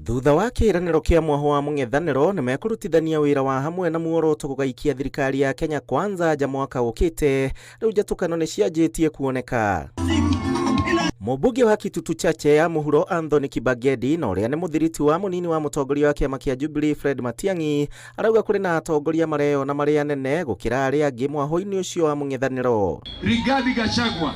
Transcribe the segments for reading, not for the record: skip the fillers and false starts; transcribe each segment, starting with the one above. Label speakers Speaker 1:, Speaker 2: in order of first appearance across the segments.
Speaker 1: Thutha wa kĩĩranĩro kĩa mwahũ wa mũng'ethanĩro nĩmekũrutithania wĩra wa hamwe na muoroto gũgaikia thirikari ya Kenya Kwanza nja mwaka ũkĩte, rĩu njatũkano nĩcianjĩtie kuoneka. Mũmbunge wa Kitutu Chache ya mũhuro Anthony Kibagedi na ũrĩa nĩ mũthiriti wa mũnini wa mũtongoria wa kĩama kĩa Jubilee Fred Matiang'i arauga kũrĩ na atongoria mareyona marĩ anene gũkĩra arĩa angĩ mwahũ-inĩ ũcio wa mũng'ethanĩro.
Speaker 2: Rigathi Gachagua,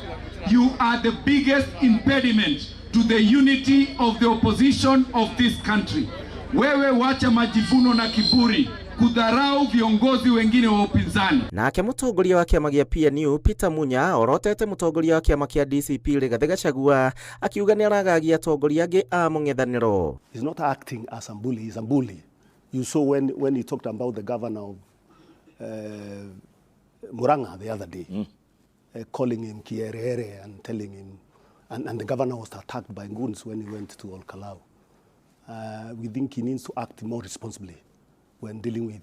Speaker 2: you are the biggest impediment to the unity of the opposition of this country. Wewe wacha majivuno na kiburi kudharau viongozi wengine wa upinzani.
Speaker 1: Nake mũtongoria wa kĩama gĩa PNU Peter Munya orotete mũtongoria wa kĩama kĩa DCP Rigathi Gachagua akiuga nĩ aragagia atongoria angĩ a mũng'ethanĩro.
Speaker 3: He's not acting as a bully, he's a bully. You saw when he talked about the governor of Murang'a the other day, calling him Kierere and telling him, and the governor was attacked by goons when he went to Olkalou. We think he needs to act more responsibly when dealing with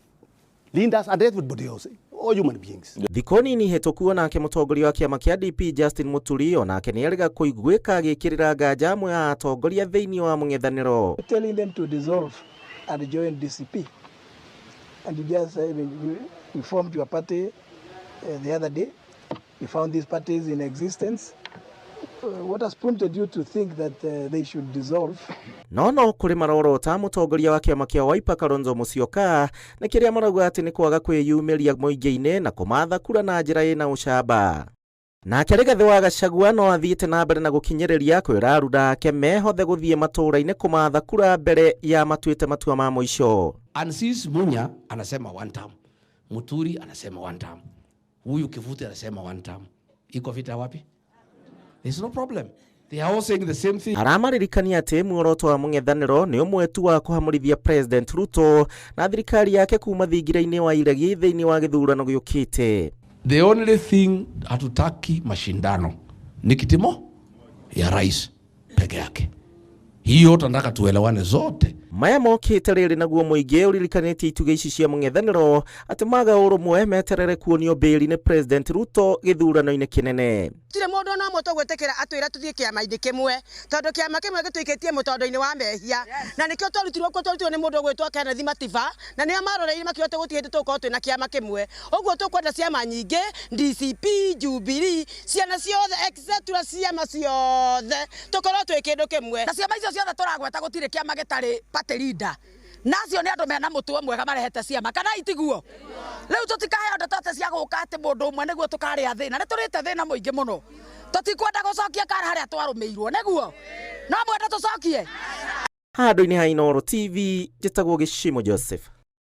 Speaker 3: leaders and everybody else, all human beings.
Speaker 1: Thikũ nini hĩtũku onake mũtongoria wa kĩama kĩa DP Justin Muturi onake nĩerĩga kũiguĩka agĩkĩrĩra nganja amwe a atongoria thĩinĩ wa mũng'ethanĩro.
Speaker 4: Telling them to dissolve and join DCP. And you just you formed your party the other day. You found these parties in existence. What has prompted you to think that they should dissolve?
Speaker 1: No no kũrĩ marorota mũtongoria wa kĩama kĩa Wiper Kalonzo Musyoka na kĩrĩa marauga atĩ nĩ kwaga kwĩyumĩria mũingĩ-inĩ na kũmatha kura na njĩra ĩna ũcamba. Nake Rigathĩ wa Gachagua no athiĩte na mbere na gũkinyĩrĩria kwĩra aruna ake mehothe gũthiĩ matũũra-inĩ kũmatha kura mbere ya matuĩte matua ma mũico.
Speaker 5: And since Munya anasema one term, Muturi anasema one term, huyu Kivuti anasema one term, iko vita wapi? There's no problem. They are all saying the same thing.
Speaker 1: Aramaririkania atĩ muoroto wa mũng'ethanĩro nĩ ũmwe tu wa kũhamũrithia President Ruto na thirikari yake kuma thingira-inĩ wa iregi thĩinĩ wa gĩthurano gĩũkĩte.
Speaker 5: The only thing hatutaki mashindano ni kiti moja ya rais peke yake. Hiyo tunataka tuelewane zote.
Speaker 1: Maya mokĩte rĩrĩ naguo mũingĩ ũririkanĩtie itugĩ ici cia mũng'ethanĩro atĩ maga ũrũmwe meterere kuonio mbĩri nĩ President Ruto gĩthurano-inĩ kĩnene.
Speaker 6: Tirĩ mũndũ ona ũmwe tũgwĩtĩkĩra atwĩre tũthiĩ kĩama-inĩ kĩmwe tondũ kĩama kĩmwe gĩtũikĩtie mũtondo-inĩ wa mehia na nĩkĩo twarutirwo kuo, twarutirwo nĩ mũndũ ũgwĩtwo Kenneth Matiba na nĩo maroreire makiuga atĩ gũtirĩ hĩndĩ tũgũkorwo twĩna kĩama kĩmwe. Ũguo tũkwenda ciama nyingĩ, DCP, Jubilee, ciana ciothe, etc, ciama ciothe tũkorwo twĩ kĩndũ kĩmwe.
Speaker 7: Na ciama icio ciothe tũragweta gũtirĩ kĩama gĩtarĩ party leader. Na acio nĩ andũ mena mũtugo mwega marehete ciama, kana itiguo? Rĩu tũtikaheo ndeto atĩ cia gũka atĩ mũndũ ũmwe nĩguo tũkarĩa thĩna. Nĩ tũrĩte thĩna mũingĩ mũno. Tũtikwenda gũcokia kara harĩa twarũmĩirwo, nĩguo? No mwende tũcokie?
Speaker 1: Handũ-inĩ ha Inooro TV, njĩtagwo Gĩcimo Joseph.